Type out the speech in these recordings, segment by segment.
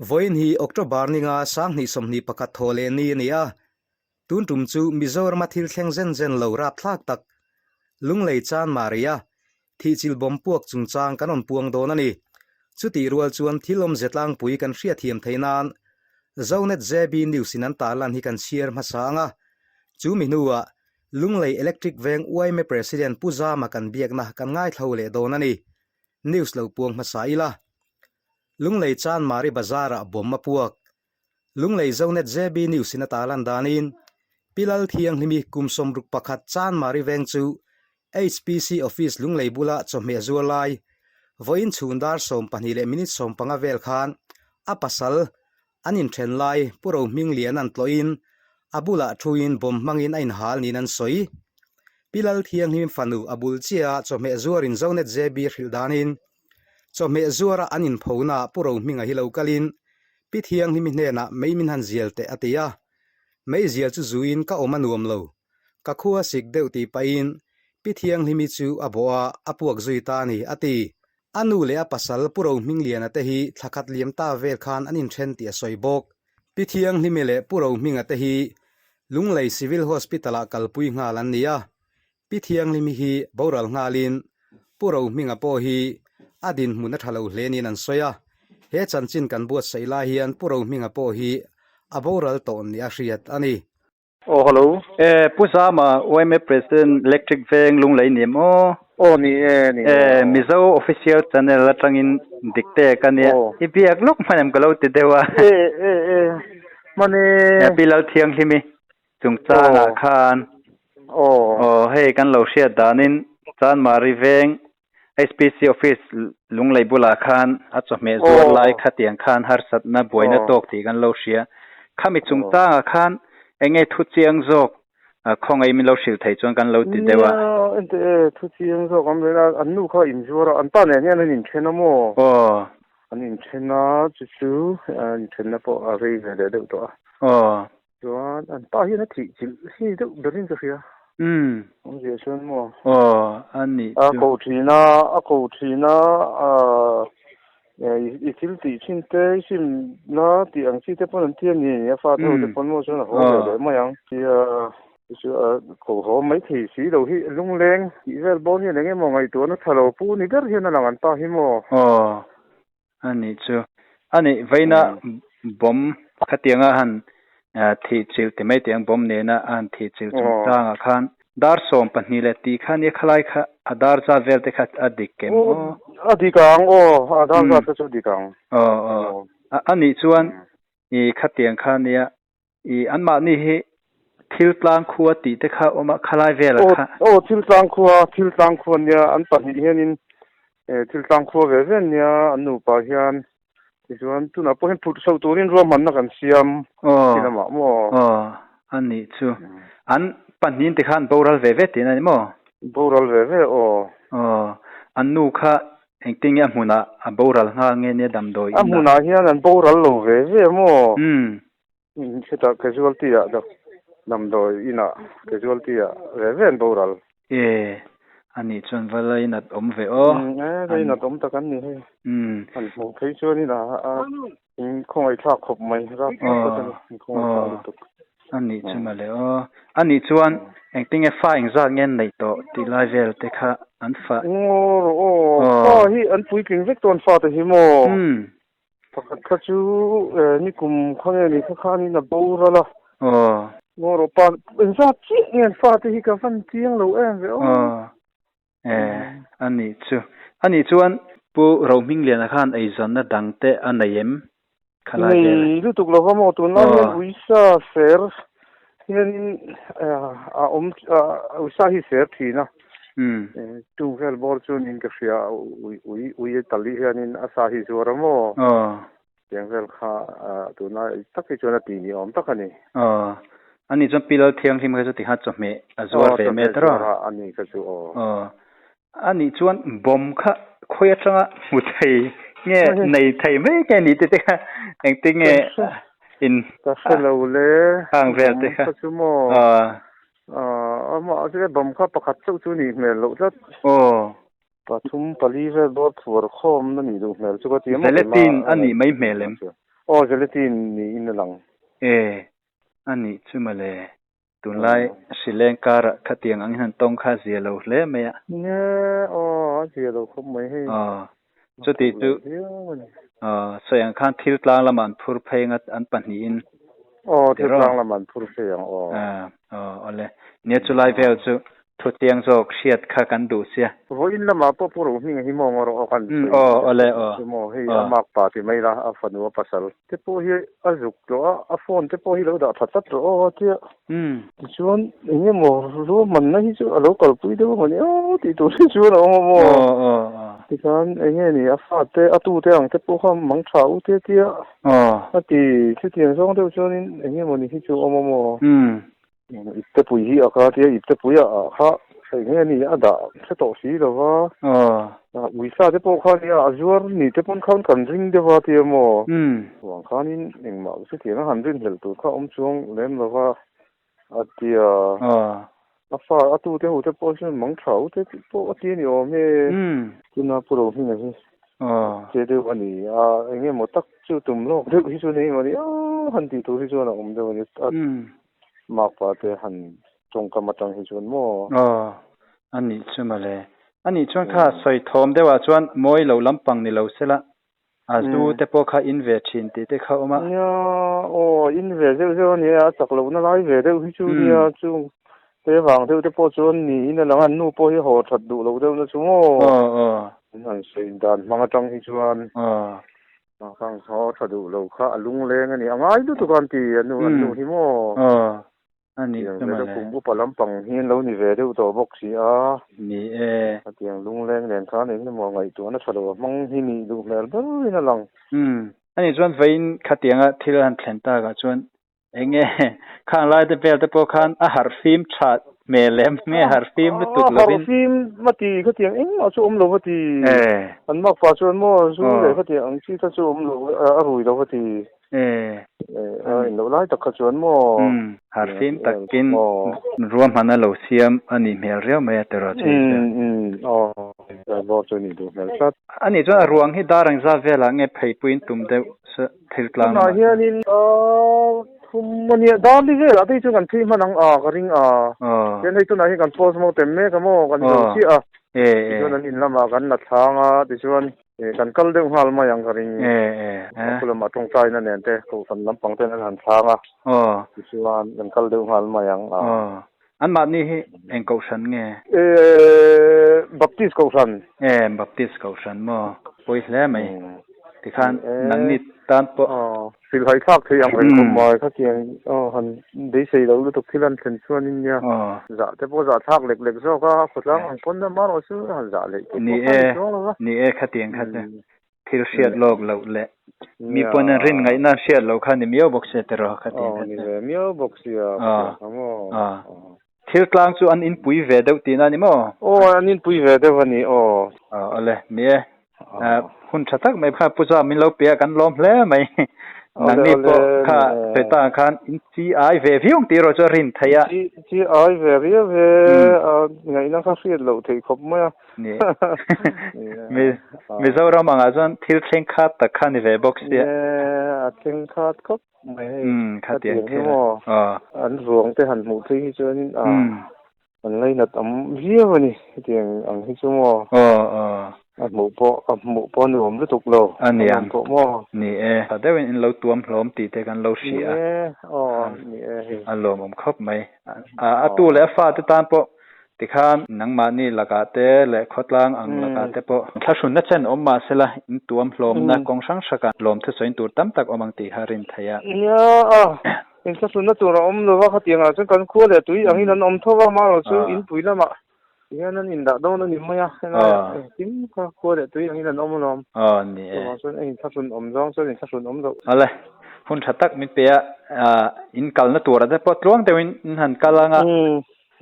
Vawiin hi October ninga 2021 thaw leh ni a ni a, tun tum chu Mizorama thil thleng zen zen lo rapthlak tak Lunglei Chanmari-a thihchilh bawm puak chungchang kan rawn puang dawn a ni. Chutih rual chuan thil awmze tlangpui kan hriatthiam theih nan Zonet JB News in an tarlan hi kan chhiar hmasa ang a, chu mi hnuah Lunglei Electric Veng yma President Pu Zama kan biakna kan ngaithlo leh dawn a ni. News lo puang hmasa ila. Lunglei Chanmari Bazar-ah bomb a puak. Lunglei Zonet JB News in a tarlan danin, Pi Lalthianghlimi kum 61 Chanmari veng chu HPC Office Lunglei bula chawhmeh zuar lai, vawiin chhun dar 12 leh minute 15 vel khan a pasal an inthen lai Pu Rohminglian an tlawhin a bulah thuin bomb hmangin a inhal niin an sawi. Pi Lalthianghlimi fanu a bul chiah chawhmeh zuarin Zonet JB hrilh danin, Chawhmeh zuara an inphonaah Pu Rohminga hi lo kalin Pi Thianghlimi hnenah mei min han zial teh a ti a. Mei zial chu zuin ka awm a nuam lo. Ka khua sik deuh tih pahin Pi Thianghlimi chu a bawh a, a puak zui ta a ni, a ti. A nu leh a pasal Pu Rohmingliana te hi thla khat liam ta vel khan an inthen tih a sawi bawk. Pi Thianghlimi leh Pu Rohminga te hi Lunglei Civil Hospital-ah kalpui nghal an ni a. Pi Thianghlimi hi boral nghalin Pu Rohminga pawh hi a dinhmun a tha lo hle niin an sawi a, he chanchin kan buatsaih lai hian Pu Rohminga pawh hi a boral tawh ni a hriat a ni. Aw hello. E Pu Zama, yma President Electric Veng Lunglei ni em aw? Aw ni e, ni e. E Mizo Official Channel atangin dik te ka nia. I biak lawk hman em ka lo ti deuh a. E e e hman e. E Pi Lalthianghlimi Chungchangah khan aw hei kan lo hriat danin Chanmari veng HPC office Lunglei bulah khan a chawhmeh zuar lai khatiang khan harsatna buaina tawk tih kan lo hria. Khami chungchangah khan eng nge thu chiang zawk khawngaih min lo hrilh theih chuan kan lo ti deuh a. Nia ente e thu chiang zawk an rin a, an nu kha inzuar a, an pa nen hian an inthen a maw? Aw. An inthen a, chu chu inthenna pawh a rei ve leh deuh tawh a. Aw. Chuan an pa hian a thih chilh hi deuh berin ka hria. Umm. Awmzia chuan maw? Aw, a nih chu. A ko thin a, a ko thin a, i thil tih thin te i sim na tih ang chi te pawn an ti a ni, a fate ho te pawn maw chuan a haw ve leh mai ang. Tia chu a ko haw mai thei si lo hi lungleng tih vel bawr hian eng emaw ngaihtuahna tha lo pu ni ber hian a lang an pa hi maw? Aw, A nih chu. A nih vawiina bomb khatianga han thih chilh ti mai tih ang bomb nena a han thih chilh chungchangah khan dar 12 leh tih kha nia khalai kha a dar zat vel te kha a dik em aw? A dik ang aw, a dar zat te chu a dik ang. Aw aw. A nih chuan i khatiang kha nia I anmahni hi thil tlang khua tih te kha awm a, khalai velah kha. Aw, thil tlang khua, thil tlang khua nia, an pahnih hianin thil tlang khua ve ve nia, an nupa hian. Tichuan tunah pawh hian phurh chhoh turin ruahmanna kan siam Aw, khi lamah maw? Aw, a nih chu. An pahnihin te kha an boral ve ve tihna a ni maw? Boral ve ve, aw. Aw, an nu kha engtin nge a hmunah a boral nghal nge nia damdawi inah? A hmunah hian an boral lo ve ve maw? Umm. Hetah casualty ah damdawi inah casualty ah ve ve an boral. E, a nih chuan va lainat awm ve aw. E, lainat awm tak an ni hei. An hmuh phei chuanin a in khawngaihthlak khawp mai, rapthlak tak a ni, in khawngaihthlak lutuk. A nih chu mawle aw. A nih chuan engtinge fa engzat nge an neih tawh tih lai vel te kha an fa. Aw, aw, fa hi an puitling vek tawn fa te hi maw? Pakhat kha chu nikum kha nge ni kha khanin a boral a. Aw. Ngaw rawh pa, engzat chiah nge an fate hi ka van chiang lo em ve aw. Aw. E, a nih chu. A nih chuan Pu Rohmingliana khan eizawnna dang te a nei em? Khalai vel. Nei lutuk lo va maw, tunlai hian uisa ser hianin a awm, uisa hi ser thin a. Chung vel bawr chu niin ka hria, ui ui tali hianin a sa hi zuar a maw? Tiang vel kha tuna tak hi chuan a ti ni awm tak a ni. Aw, ani chuan Pi Lalthianghlim kha chu tikhan chawhmeh a zuar ve met rawh. Aw, chawhmeh zuar a ni kha chu aw. Aw, ani chuan bomb kha khawi atanga hmu thei nge nei thei mai nge ni te te kha engtin nge in Ka hre lo le, hang vel te kha. Bomb kha chu maw? Aw. Amah chu bomb kha pakhat chauh chu nih hmel loh tlat. Aw. Pathum pali vel bawr phuar khawm na nih duh hmel chu ka ti a maw Zeletin a nih mai hmel em? Aw gelatin niin a lang. E, a nih chu mawle. Tunlai hrileng karah khatiang angin han tawng kha a zia lo hle mai a. Nia, aw a zia lo khawp mai hei. Aw, chuti chu aw sawi ang khan thil tlang lamah an phur phei ang a, an pahnihin. Aw, thil tlang lamah an phur phei ang aw. Aw, awle. Nia chulai vel chu Thutiang zawk hriat kha kan duh sia. Vawiin lamah pawh Pu Rohminga hi maw ngaw rawh aw kan sawi Aw awle aw. Chu maw hei a mak pa ti mai la a fanu a pasal te pawh hi a zuk tawh a a phone te pawh hi lo dah tha tlat rawh aw a tia. Tichuan eng emaw ruahmanna hi chu a lo kalpui deuh emaw ni aw tih tur hi chuan a awm a maw. Aw aw aw. Tikhan eng nge ni a fa te a tu te ang te pawh kha mang tha u te tia. Aw. A ti chutiang zawng deuh chuanin eng emaw ni hi chu a awm a maw. Iptepui hi a kha tia iptepui a ah kha hei nge ni a dah hre tawh si lo va. Uisa te pawh kha nia a zuar ni te pawn khan kan ring deuh a tia maw. Chuvang khanin engmah chutiang a han rinhlelh tur kha awm chuang lem lo va a tia. A fa a tu te ho te pawh hian mang tha u te tih pawh a ti a ni awm e. Tuna Pu Rohminga hi che deuh a ni a, eng emaw tak chu tum lawk deuh hi chu nei emaw ni a han tih tur hi chuan a awm deuh a ni. Makpa te han tawngkam atang hi chuan maw? Aw, a nih chu mawle. A nih chuan kha sawi thawm deuhah chuan mawi lo lampang ni lo sela, a zu te pawh kha in ve thin tih te kha awm a. Nia, aw, in ve zeuh zeuh a nia, a chak lohna lai ve deuh hi chu nia, chung te vang deuh te pawh chuan niin a lang a, an nu pawh hi haw that duh lo deuhna chu maw? Aw, aw. An han sawi dan hmang atang hi chuan. Aw. Khang haw tha duh lo kha a lungleng a ni. A ngai lutuk a an ti a nu an nu hi maw? Aw, a nih chu mawle. Kum upa lampang hi an lo ni ve deuh tawh bawk si a. Ni e. Hetiang lungleng nen khan eng emaw ngaihtuahna tha lo a hmang hi nih duh hmel berin a lang. Umm, a nih chuan vawiin khatianga thil a han thlen takah chuan Enge khang lai te vel te pawh khan a harh fim tha hmel em nge harh fim lutuk lovin. Harh fim a ti khatiang engmah chu awm lo a ti. An makpa chuan maw zu leh khatiang ang chi kha chu awm lo a rui lo a ti. A in loh lai tak kha chuan maw. Harh fim takin ruahman a lo siam a nih hmel riau mai a tiraw chu. Aw chu nih duh hmel tlat. A nih chuan a ruang hi dar ang zat velah nge pheipuiin tum deuh Thil tlang Tunah hianin thum a nia dar ni velah te hi chuan kan phei hman ang a ka ring a. Tichuan hei tunah hian kan post mortem mek a maw kan zo chiah a. Tichuan an in lamah kan la thlang a tichuan kan kal deuh nghal mai ang ka ring. A khu lamah tawngtaina nen te kohhran lampang ten an han thlang a. Tichuan kan kal deuh nghal mai ang a. Anmahni hi eng kohhran nge? Baptist kohhran. E, Baptist kohhran maw? Pawi hle mai. Tikhan nangni tan pawh. Aw, hrilhhai thlak thei ang reng khawp mai. Khatiang aw han beisei lo lutuk thil han thlen chuanin nia. Zah te pawh zah thlak lek lek zawk a, khawtlang ang pawn lam erawh chu han zah leh te pawh kha ni chuang lo va. Ni e, khatiang kha chu thil hriat lawk loh leh mi pawn an rin ngaihna an hriat loh kha ni miau bawk sia tiraw kha ti Ni ve miau bawk sia kha maw. Thil tlang chu an inpui ve deuh tihna a ni maw? Aw an inpui ve deuh a ni aw. Aw awle ni e. Hun tha tak mai kha Pu Zam min lo pe a kan lawm hle mai. Nangni pawh kha sawi takah khan in chi ai ve viau ang tih erawh chu a rin theih a. Chi ai ve riau ve a ngaihna kha hriat loh theih khawp mai a. Ni. Mizoram angah chuan thil thleng khat tak kha ni ve bawk sia. A thleng khat khawp mai hei. Khatiang thil a. Aw. An ruang te han hmuh phei hi chuanin a an ngainat awm viau a ni hetiang ang hi chu maw. Aw aw. A hmuh pawh a hmuh pawh a nuam lutuk lo. A niang. Pawh maw. Ni e. Tha deuhin in lo tuam hlawm tih te kan lo hria. Ni e. Aw ni e hei. A lawmawm khawp mai. A tu leh a fate tan pawh Tikhan nangmahni lakah te leh khawtlang ang lakah te pawh thlahrunna chen awm mah sela in tuam hlawmna kawng hrang hrangah lawm thusawiin tur tam tak awm ang tih kha rin theih a. Nia a, in thlahrunna tur a awm lo va, khatiangah chuan kan khua leh tui angin an awm tho va, amaherawh chu inpui lamah hian an indah dawn a ni mai a, helaiah engkim kha khua leh tui angin an awm alawm. Aw ni e. Chuvang chuan in thlahrun awm zawng chuan in thlahrun awm loh. Awle, hun tha tak min pe a, in kalna turah te pawh tluang deuhin in han kal ang a.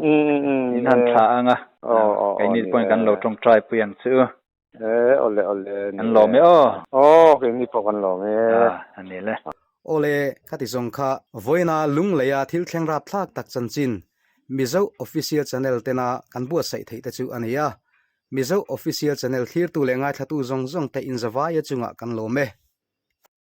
In han thla ang a, keini pawhin kan lo tawngtai pui ang chu. Awle awle. Kan lawm e aw. Aw keini pawh kan lawm e. A ni le. Awle, ka ti zawng kha vawiina Lungleia thil thleng rap thlak tak chanchin Mizo Official Channel tena kan buatsaih theih te chu a ni a. Mizo Official Channel thlirtu leh ngaithlatu zawng zawng te inzavaia chungah kan lawm e.